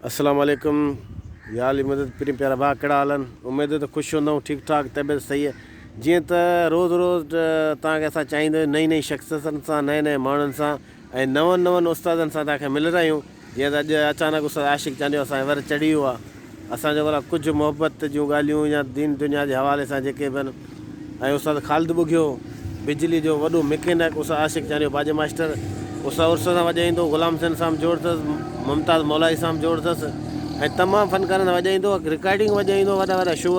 السلام عليڪم يا علي مدد پرين پيارا ڀاء ڪهڙا حال آهن اميد ته خوش هوندؤ ٺيڪ ٺاڪ طبيعت صحيح آهي جيئن ته روز روز توهان کي اسان چاهيندا آهيون نئين نئين شخصيتن سان نئين نئين ماڻهن سان ۽ نون نون استادن سان توهان کي ملرايون جيئن ته اڄ اچانڪ استاد عاشق چانڊيو اسان جي ور چڙهي ويو آهي اسان جو ڀلا ڪجهه محبت جون ڳالهيون يا دين دنيا جي حوالي سان جيڪي به آهن ۽ استاد خالد ٻگهيو بجلي جو وڏو مڪينڪ استاد عاشق چانڊيو باجي ماسٽر استاد عرس سان وڄائيندو غلام حسين سان به جوڙ اٿس ممتاز مولائي سان به جوڙ اٿس ۽ تمام فنڪارن سان وڄائيندو رڪارڊنگ وڄائيندو وڏا وڏا شو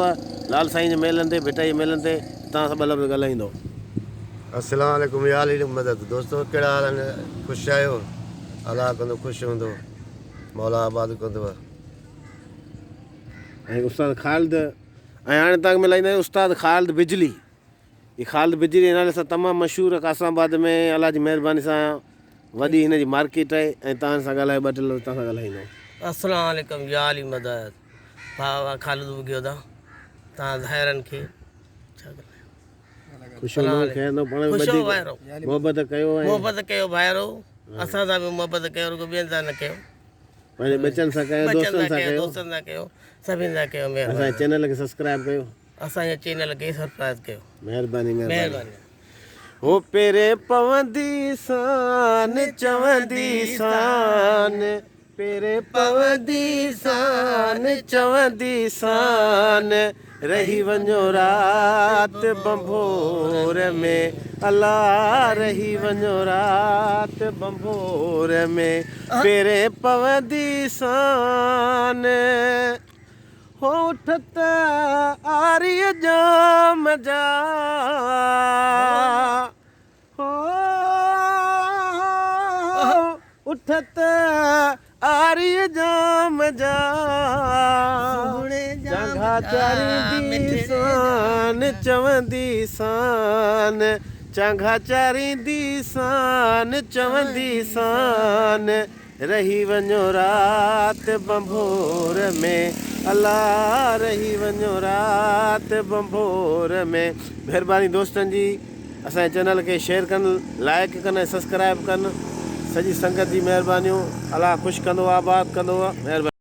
لال سائين جي ميلن تي ڀٽائي جي ميلن تي توهان سان ٻه لفظ ڳالهائيندو. السلام عليڪم يا علي مدد دوستو ڪهڙا حال آهن خوش آهيو الله ڪندو خوش هوندو مولا آباد ڪندو. ۽ استاد خالد ۽ هاڻي توهان کي ملائيندا آهيون استاد خالد بجلي هي خالد بجلي جي نالي سان تمام مشهور آهي قاسم آباد ۾ الله جي مهرباني سان وڏي هن جي مارڪيٽ آهي ۽ توهان سان ڳالهائي ٻه ٽي لفظ توهان سان ڳالهائيندو. السلام عليڪم يا علي مدد ڀاء خالد ٻگهيو دا توهان ڀائرن کي ڇا ڳالهايان. خوش هوندو خير هوندو پاڻ ۾ ٻڌي محبت ڪيو ۽ محبت ڪيو ڀائرو اسان سان به محبت ڪيو رڳو ٻين سان نه ڪيو پنهنجي ٻچن سان ڪيو دوستن سان ڪيو دوستن سان ڪيو سڀني سان ڪيو مهرباني اسان جي چينل کي سبسڪرائب ڪيو اسان جي چينل کي سبسڪرائب ڪيو مهرباني مهرباني هو پيري پوندي سان چوندي سان پيري پوندي سان چوندي سان رهي وڃو رات ڀنڀور ۾ الا رهي وڃو رات ڀنڀور ۾ پيري پوندي سان هو اٺ ته آريء ڄام جا. هو اٺ ته آريء ڄام جا، چانگها چاريندي سان چوندي سان، چانگها چاريندي سان چوندي سان، رهي وڃو رات ڀنڀور ۾، الا رهي وڃو رات ڀنڀور ۾. مھرباني دوستن جي اسان جي چينل کي شيئر ڪن لائيڪ ڪن ۽ سسڪرائب ڪن سڄي سنگت جي مھربانيون الله خوش ڪندو آباد ڪندو مھرباني.